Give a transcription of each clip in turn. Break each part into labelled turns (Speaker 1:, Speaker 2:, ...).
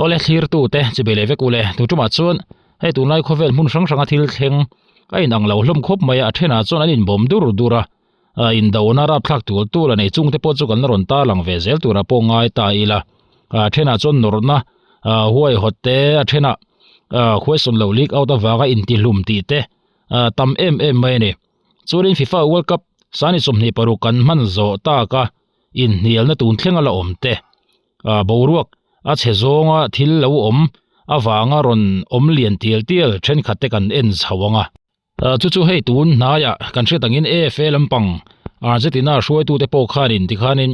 Speaker 1: Awle thlirtu te chi be leh vek ule tu tumah chuan hei tunlai khawvel hmun hrang hranga thil thleng a inang lo hlawm khawp mai a a thenah chuan an inbawm dur dur a a indona rapthlak tul tul a nei chung te pawh chu kan la rawn tarlang ve zel turah pawh ngai ta ila a thenah chuan nawrhna ah huaihawt te a thenah ah question lo leak out avanga intihlum tih te ah tam em em mai a ni chuanin FIFA world cup sani 26 kan hman zawh tak a inhnialna tun thleng a la awm te ah boruak a chhe zawnga thil lo awm avanga rawn awm lian tial tial thenkhat te kan en chho ang a. Chu chu hei tun hnaiah kan hriat angin AFA lampang Argentina hruaitute pawh khanin tikhanin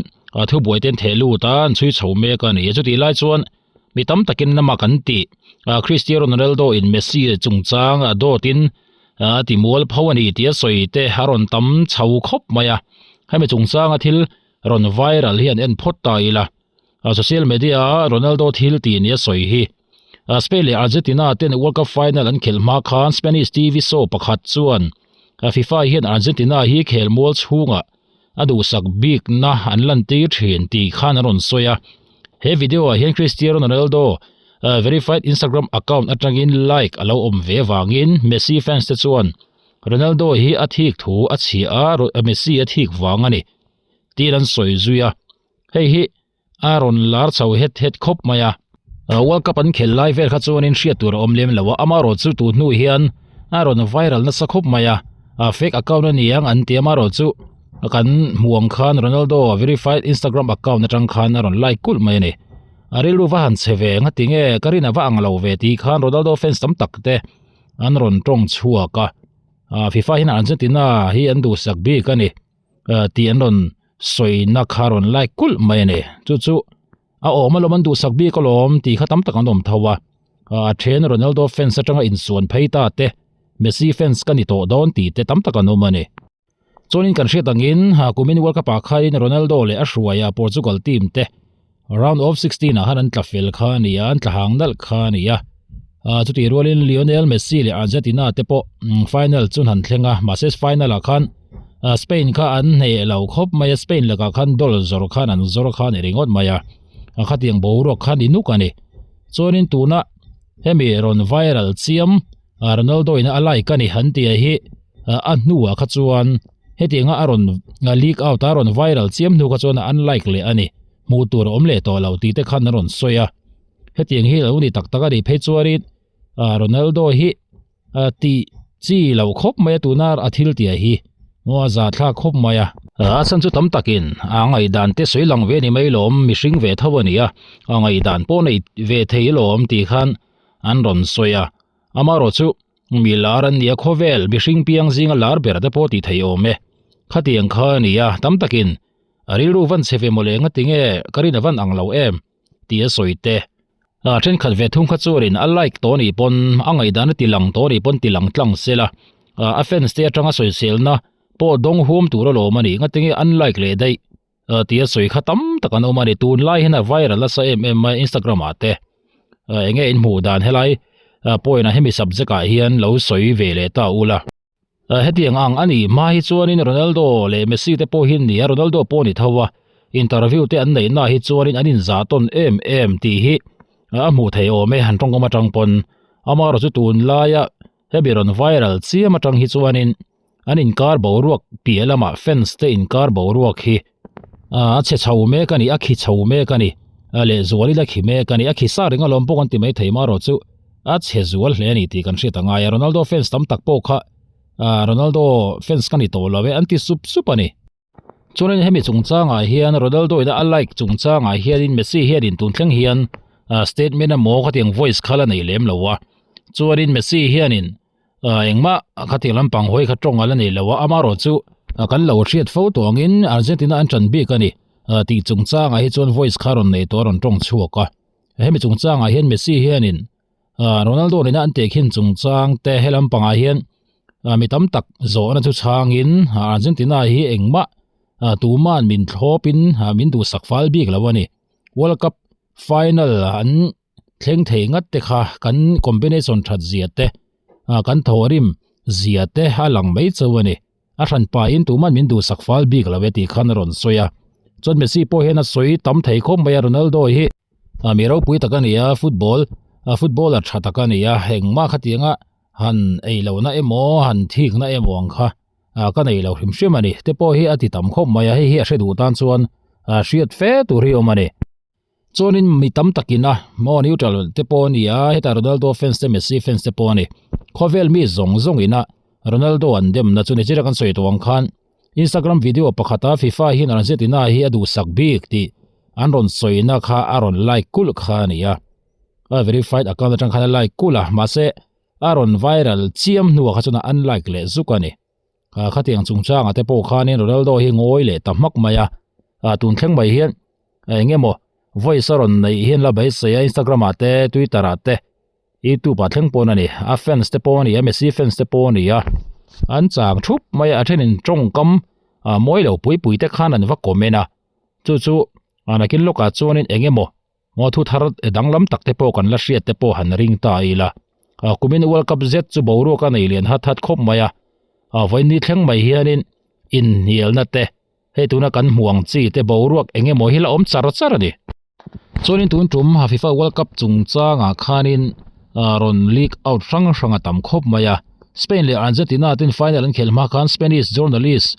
Speaker 1: thubuai te an theh lut a, an chhui chho mek a ni. Chutih lai chuan mi tam takin lama kan tih Cristiano Ronaldo in Messi chungchang dawtin a ti mual pho a ni tih a sawi te a rawn tam chho khawp mai a. Hemi chungchanga thil rawn viral hi an en phawt ta ila. Social media a Ronaldo thil tih ni a sawi hi. Spain leh Argentina ten World Cup final an khelh hma khan Spanish TV show pakhat chuan FIFA hian Argentina hi khelmual chhungah a duhsak bikna an lantir thin tih khan an rawn sawi a. He video ah hian Cristiano Ronaldo verified Instagram account atangin like a lo awm ve avangin Messi fans te chuan Ronaldo hi a thik thu a chhia a, Messi a thik vang a ni tiin an sawi zui a. Hei hi a rawn lar chho het het khawp mai a. World Cup an khelh lai vel kha chuanin hriat tur a awm lem lo a, amaherawh chu tun hnu hian a rawn viral nasa khawp mai a, fake account a ni ang an ti a, amaherawh chu kan hmuh ang khan Ronaldo verified Instagram account atang khan a rawn like kulh mai a ni. A rilru va han che ve nga tinge ka rin a va ang lo ve tih khan Ronaldo fans tam tak te an rawn tawng chhuak a, FIFA hian Argentina hi an duhsak bik a ni tih an rawn sawina kha rawn like kulh mai a ni chu chu a awm alawm an duhsak bik alawm tih kha tam tak an awm tho a a then Ronaldo fans atanga insuan phei ta te Messi fans ka ni tawh dawn tih te tam tak an awm a ni chuanin kan hriat angin kumin World Cup ah khain Ronaldo leh a hruaia Portugal team te round of 16 ah khan an tla fel kha a ni a an tla hang nalh kha a ni a chutih rualin Lionel Messi leh Argentina te pawh final chu an han thleng a mahse final ah khan Spain kha an hneh lo khawp mai a Spain lakah khan dawlh zawr khan an zawr kha a ni ringawt mai a khatiang boruak kha a ni nuk a ni chuanin tuna hemi rawn viral chiam Ronaldo in a like a ni han tih hi a hnuah kha chuan hetianga a rawn leak out a rawn viral chiam hnu kha chuan an like leh a ni hmuh tur a awm leh tawh lo tih te khan an rawn sawi a hetiang hi lo ni tak tak a nih phei chuanin Ronaldo hi tih chi lo khawp mai a tuna a thil tih hi maw a zahthlak khawp mai a a chhan chu tam takin a ngaihdan te sawi lang ve a ni mai lawm mihring ve tho a ni a a ngaihdan pawh nei ve thei lawm tih khan an rawn sawi a amaherawh chu Mi lar an nia khawvel mihring piang zinga lar ber te pawh tih theih awm e. Khatiang kha a nia tam takin a rilru van chhe ve mawle nga tinge ka rin a van ang lo em tih a sawi te. A thenkhat ve thung kha chuanin a like tawh anih pawn a ngaihdan a ti lang tawh anih pawn ti lang tlang sela a fans te atanga sawiselna pawh dawng huam tur alawm a nih nga tinge an like leh daih tih a sawi kha tam tak an awm a ni tunlai hian a viral nasa em em mai Instagram ah te eng nge in hmuh dan helai point ah hemi subject ah hian lo sawi ve leh ta ula hetiang ang a nih hma hi chuanin Ronaldo leh Messi te pawh hi an ni a Ronaldo pawh a ni tho a interview te an neih na hi chuanin an inzah tawn em em tih hi a hmuh theih awm e han tawngkam atang pawn amaherawhchu chu tunlaia hemi rawn viral chiam atang hi chuanin an inkar boruak piah lamah fence te inkar boruak hi a chhe chho mek a ni a khi chho mek a ni a leh zual ila khi mek a ni a khi sa reng alawm pawh kan ti mai thei marawh chu a chhe zual hle a ni tih kan hriat a ngai a Ronaldo fans tam tak pawh kha Ronaldo fans ka ni tawh lo e an ti sup sup a ni. Chuanin hemi chungchangah hian Ronaldo ina a like chungchangah hianin Messi hianin tun thleng hian statement emaw khatiang voice kha la nei lem lo a chuanin Messi hianin engmah khatiang lampang hawi kha tawng a la nei lo a amaherawh chu kan lo hriat fo tawh angin Argentina an tan bik a ni tih chungchangah hi chuan voice kha rawn nei tawh a rawn tawng chhuak a hemi chungchangah hian Messi hianin Ronaldo nena an tehkhin chungchang te he lampangah hian mi tam tak zawhna chu chhangin Argentina hi engmah tuman min thlawpin min duhsak fal bik lo a ni World Cup final an thleng thei ngat te kha kan combination that zia te kan thawhrim zia te a lang mai chauh a ni a hran pa in tuman min duhsak fal bik lo e tih khan a rawn sawi a chuan Messi pawh hian a sawi tam thei khawp mai a Ronaldo hi. Mi ropui tak a ni a, football footballer tha tak a ni a, engmah khatianga han ei lohna emaw han thikna emaw ang kha ka nei lo hrim hrim a ni. Te pawh hi a ti tam khawp mai a, hei hi a hre duh tan chuan hriat fe tur hi a awm a ni. Chuanin mi tam takin a maw neutral te pawh a ni a, hetah Ronaldo fans te Messi fans te pawh a ni. Khawvel mi zawng zawng ina Ronaldo an demna chu nichina kan sawi tawh ang khan Instagram video pakhata FIFA hian Argentina hi a duhsak bik tih an rawn sawina kha a rawn like kulh kha a ni a. A verified account atang khan a like kulh a, mahse a rawn viral chiam hnuah kha chuan a unlike leh zuk a ni. Khatiang chungchangah te pawh khanin Ronaldo hi ngawi leh ta hmak mai a, tun thleng mai hian eng emaw voice a rawn neih hian la beisei a Instagram ah te Twitter ah te YouTube ah thleng pawn a ni a fans te pawh a ni a Messi fans te pawh a ni a an chang thup mai a a thenin tawngkam mawi lo pui pui te khan an va comment a chu chu nakin lawkah chuanin eng emaw Maw thu thar danglam tak te pawh kan la hriat te pawh han ring ta ila. Kumin World Cup zet chu boruak a nei lian hat hat khawp mai a. Vawiin ni thleng mai hianin inhnialna te, hei tuna kan hmu ang chi te boruak eng emaw hi la awm char char a ni. Chuanin tun tum FIFA World Cup chungchangah khanin rawn leak out hrang hrang a tam khawp mai a. Spain leh Argentina ten final an khelh hma khan Spanish journalist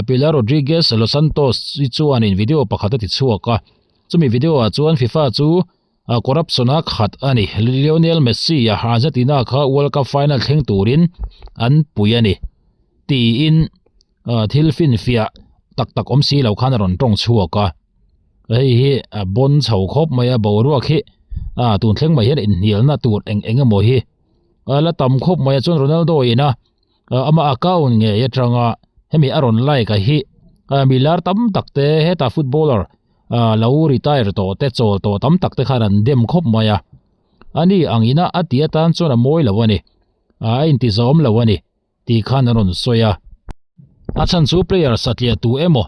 Speaker 1: Pilar Rodriguez Losantos chuanin video pakhat a ti chhuak a. Chumi video ah chuan FIFA chu corruption a khat a ni. Lionel Messi a Argentina kha World Cup final thleng turin an pui a ni tiin thil finfiah tak tak awm si lo khan a rawn tawng chhuak a. Hei hi a bawn chho khawp mai a, boruak hi tun thleng mai hian inhnialna tur eng eng emaw hi a la tam khawp mai a. Chuan Ronaldo ina ama account ngei atanga hemi a rawn like a hi mi lar tam tak te hetah footballer lo retire tawh te chawl tawh tam tak te khan an dem khawp mai a ani ang ina a tih atan chuan a mawi lo a ni a inti zawm lo a ni tih khan an rawn sawi a a chhan chu player satliah tu emaw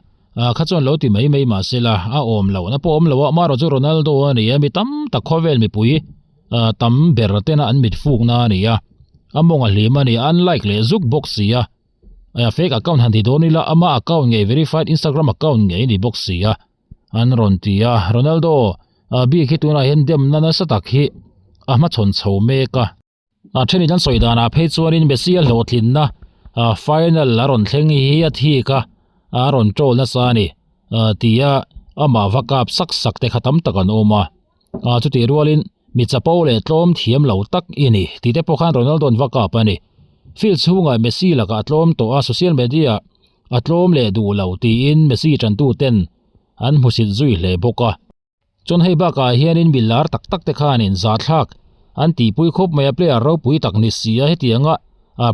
Speaker 1: kha chuan lo ti mai mai mahsela a awm loh na pawh awm lo a amaherawhchu chu Ronaldo a ni a mi tam tak khawvel mipui tam ber tena an mit fukna a ni a a mawng a hlim a ni a an like leh zuk bawk si a fake account han ti dawn ila ama account ngei verified Instagram account ngei a ni bawk si a an rawn ti a Ronaldo bik hi tunah hian demna nasa tak hi a hmachhawn chho mek a. A thenin an sawi danah phei chuanin Messi a hlawhtlinna final a rawn thleng hi a thik a, a rawn troll nasa a ni tia amah va kap sak sak te kha tam tak an awm a. Chutih rualin mi chapo leh tlawm thiam lo tak i ni tih te pawh khan Ronaldo an va kap a ni. Field chhungah Messi lakah a tlawm tawh a, social media a tlawm leh duh lo tiin Messi tantuten an hmusit zui hle bawk a. Chuan hei bakah hianin mi lar tak tak te khanin zahthlak an tihpui khawp mai a, player ropui tak ni si a, hetianga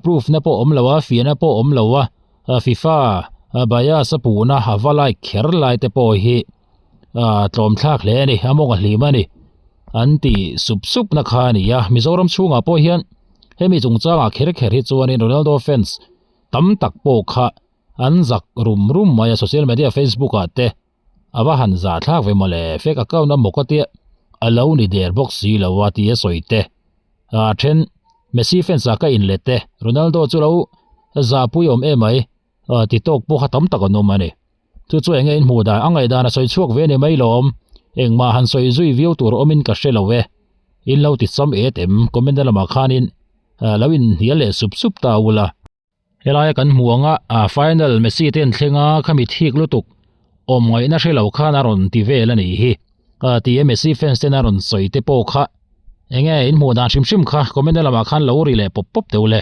Speaker 1: proof na pawh awm lo a, fiahna pawh awm lo a, FIFA bias a puhna a va like kher lai te pawh hi tlawm thlak hle a ni, a mawng a hlim a ni an ti sup sup na kha a ni a. Mizoram chhungah pawh hian hemi chungchangah kher kher hi chuanin Ronaldo fans tam tak pawh kha an zak rum rum mai a, social media Facebook ah te A va han zah thlak ve mawle, fake account a mawk a tia a lo ni der bawk si lo a ti a sawi te. A then Messi fans ah ka in let te, Ronaldo chu lo zahpui awm emai ti tawk pawh kha tam tak an awm a ni. Chu chu enge in hmuh dan, a ngaihdan a sawi chhuak ve ni mai lawm, engmah han sawi zui viau tur awmin ka hre lo e. In lo ti cham et em, comment na lamah khanin lo inhnial leh sup sup ta ula. Helaia kan hmu anga a final Messi te an thleng a khami thik lutuk awm ngaihna hre lo khan a rawn ti vel a nih hi ti a Messi fans ten a rawn sawi te pawh kha enge in hmuh dan hrim hrim kha comment na lamah khan lo ri leh pawp pawp deuh le.